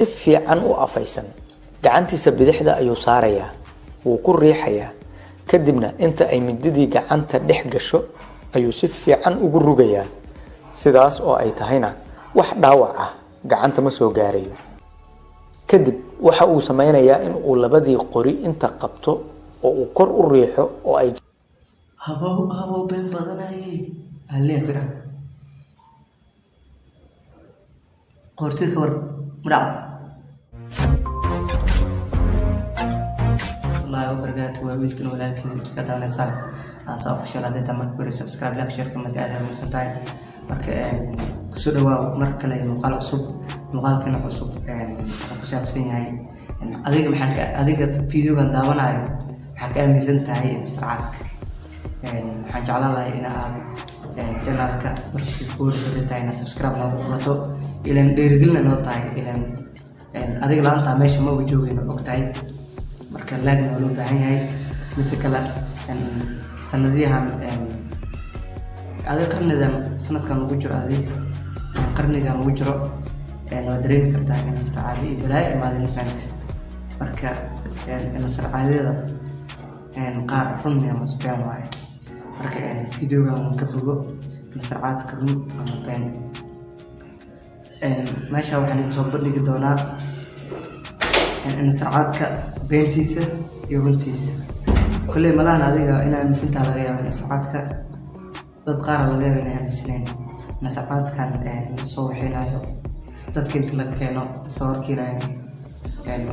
Si fiican u afaysan gacantiisa bidixda ayuu saarayaa, wuu ku riixayaa, kadibna inta ay mididii gacanta dhex gasho ayuu si fiican ugu rugayaa. Sidaas oo ay tahayna wax dhaawac ah gacanta ma soo gaarayo. Kadib waxa uu sameynayaa in uu labadii qori inta qabto oo uu kor u riixo oo ay Habow, habow, been badanaye alle fira. Qoortida ka war mudhacad wallaahi wabarakaatu. Waa wiilkan walaalkiin inta ka daawanaysaa Aasa Official. Haddii taa marka hore subscribe, like, share, comment, aad ay umahadsan tahay. Marka kusoo dhawaaw mar kale muuqaal cusub. Muuqaalkana cusub wuxuu ku saabsan yahay adiga maxaa ka adiga videogan daawanayo maxaa ka aaminsan tahay sarcaadka. Waxaan jeclaan lahay in aad channelka markii ku horeysa tahay inaad subscribe noogu furato, ilan dhiirigelina noo tahay, ilan adiga la-aantaa meesha maba joogayno, og tahay. Marka laagna waa loo baahan yahay. Midda kale, sanadiyahan adiga qarnidan sanadkan lagu jiro, adig qarnigan lagu jiro, waa dareemi kartaa in nasarcaadi iyo balaayo imaadeen, fahanti. Marka nasarcaadiyada qaar run ama been waaye. Marka videogan ka bogo nasarcaadka run ama been. Meesha waxaan idin soo bandhigi doonaa nasarcaadka beentiisa iyo runtiisa. Kolley malahan adiga inaa aaminsantaha laga yaaba nasarcaadka, dad qaar laga yaaba inay aaminsaneen nasarcaadkan soo waxeynayo dadka inta la keeno soo horkeenayo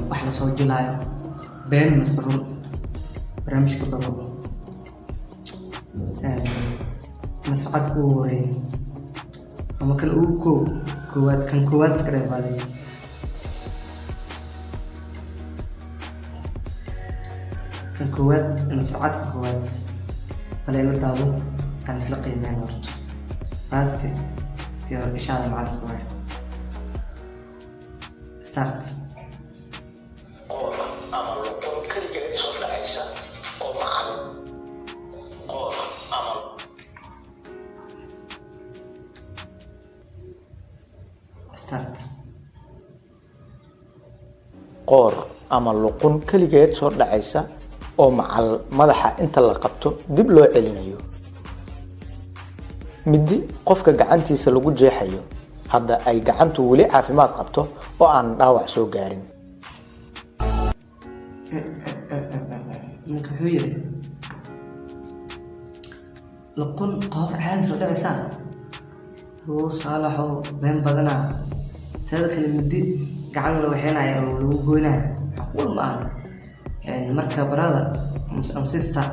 wax lasoo jilaayo, been mase run. Barnaamijka bago nasarcaadka ugu horeeyay ama kan ugu koowaad, kan koowaad iska dheefaaday. Kan koowaad, nasarcaadka koowaad, bale ila daabo aan isla qiimeyn horto. Fast iyo ishaada macalinka waay. Start. Qoor ama luqun keligeed soo dhacaysa oo macal qoor ama Start. Qoor ama luqun keligeed soo dhacaysa oo macal madaxa inta la qabto dib loo celinayo, midi qofka gacantiisa lagu jeexayo hadda ay gacantu weli caafimaad qabto oo aan dhaawac soo gaarin. Ninka wuxuu yiri luqun qoor caadi soo dhacaysaa, ruu saalaxo been badanaa. Teeda kale, midi gacan la waxeynayo oo lagu goynayo macquul ma ahan. Marka brother ama sister,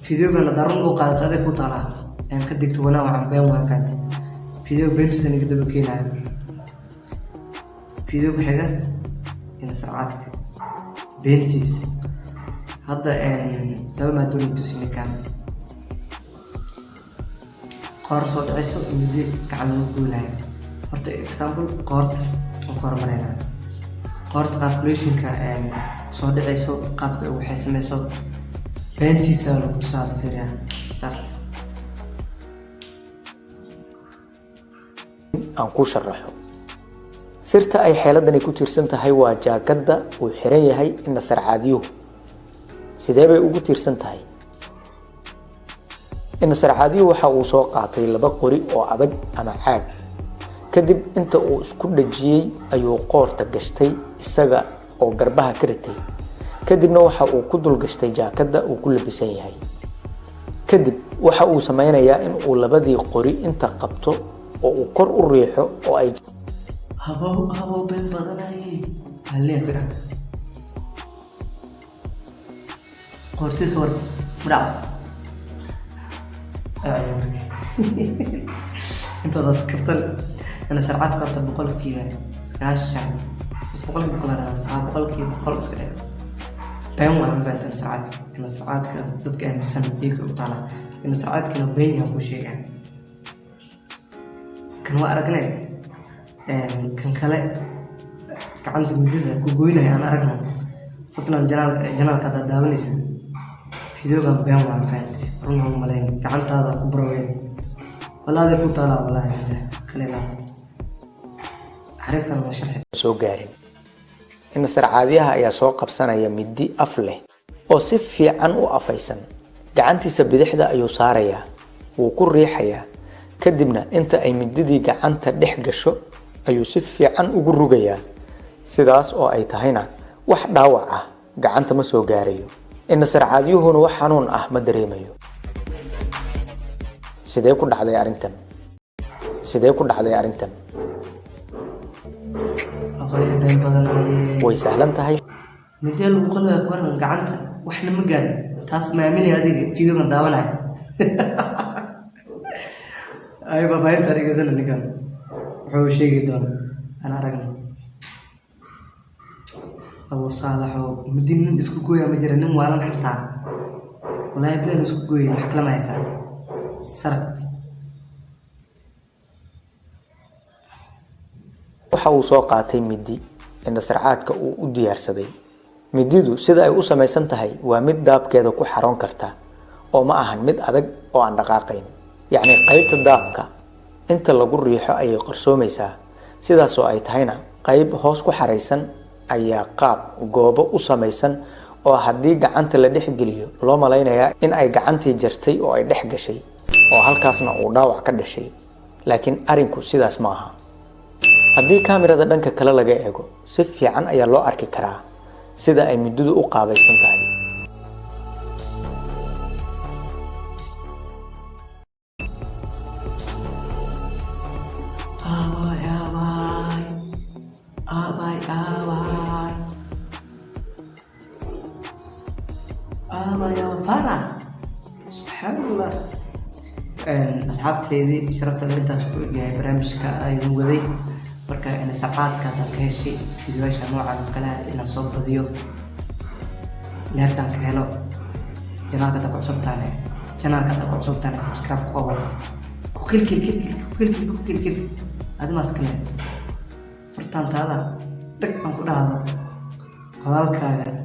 videogan hadaa run u qaadato aday ku taalaa. Ka digto wanaa wacan, been waan fahanti. Video beentiisa ninka daba keenayo. Video ku xiga nasarcaadka beentiisa. Hadda laba maadoon tusi ninkaan: qoor soo dhacayso, midi gacan lagu goynayo. Horta example, qoorta aan ku hormaraynaa. Qoorta calculationka soo dhacayso, qaabka ay u waxaysamayso, beentiisa lagu tusaa hadda. Fiiriyaa. Start. Aan ku sharaxo sirta ay xeeladani ku tiirsan tahay. Waa jaakadda uu xiran yahay indhasarcaadiyuhu. Sidee bay ugu tiirsan tahay? Indhasarcaadiyuhu waxa uu soo qaatay laba qori oo adag ama caag. Kadib inta uu isku dhajiyey ayuu qoorta gashtay isaga oo garbaha ka ritay. Kadibna waxa uu ku dul gashtay jaakadda uu ku labisan yahay. Kadib waxa uu sameynayaa in uu labadii qori inta qabto oo uu kor u riixo oo ay Habow, habow, been badanaye alle fira. Qoortida ka war mudhacad. Intaasaas kaftan. Nasarcaadka horta 90% bas, 100% haa, 100% iska dheh been waa. Ma fahantaa? Nasarcaadka, nasarcaadka dadka aaminsan iyaga u taalaa, laakiin nasarcaadkina been yahan kuu sheegaan. Kan waa aragnay. Kan kale gacanta midida ku goynaya aan aragno. Fadlan channelka haddaad daawanaysid videogan been waa, fahanti, run ha u malayn, gacantaada ku baraween walaaday ku taalaa. Wallaahi bilah kale ilaa. Xariifkan ma sharxi. Soo gaarin. Indhasarcaadyaha ayaa soo qabsanaya midi af leh oo si fiican u afaysan. Gacantiisa bidixda ayuu saarayaa, wuu ku riixayaa, kadibna inta ay mididii gacanta dhex gasho ayuu si fiican ugu rugayaa. Sidaas oo ay tahayna, wax dhaawac ah gacanta ma soo gaarayo, indhasarcaadyuhuna wax xanuun ah ma dareemayo. Sidee ku dhacday arrintan? Sidee ku dhacday arrintan? Aqoonyo been badanaaye. Way sahlan tahay. Midee lagu qalaya kabaran gacanta, waxna ma gaarin? Taas ma aaminaya adiga videogan daawanaya? Ay, faahfaahinta dhegeysana. Ninkan wuxuu sheegi doona aan aragno. Abu Saalaxo, midi nin isku gooya ma jira, nin waalan xataa. Walaahi bilan isku gooyin. Wax kala ma haysaa sarad? Waxa uu soo qaatay midi indhasarcaadka uu u diyaarsaday. Mididu sida ay u samaysan tahay waa mid daabkeeda ku xaroon karta, oo ma ahan mid adag oo aan dhaqaaqayn. Yacni qaybta daabka inta lagu riixo ayay qarsoomaysaa. Sidaas oo ay tahayna, qayb hoos ku xaraysan ayaa qaab goobo u samaysan, oo haddii gacanta la dhex geliyo loo malaynayaa in ay gacantii jartay oo ay dhex gashay, oo halkaasna uu dhaawac ka dhashay. Laakiin arinku sidaas ma aha. Haddii kaamirada dhanka kale laga eego, si fiican ayaa loo arki karaa sida ay mididu u qaabaysan tahay. Aabay, aabay, aabay, aabay, aabay, aabay, fara, subxaan Allah. Asxaabteydii sharafta leh, intaas ku egyahay barnaamijka idin waday. Marka sacaadka hadaan ka heshay fiidiyoyaasha noocan oo kale ah inaan soo badiyo, leertan ka helo. Channelka haddaa ku cusubtaane, subscribe ku qabo, ku kilkil kilkil, ku kilkil, ku kilkil. Adimaas kale fartaantaada dhag aan ku dhahdo walaalkaaga.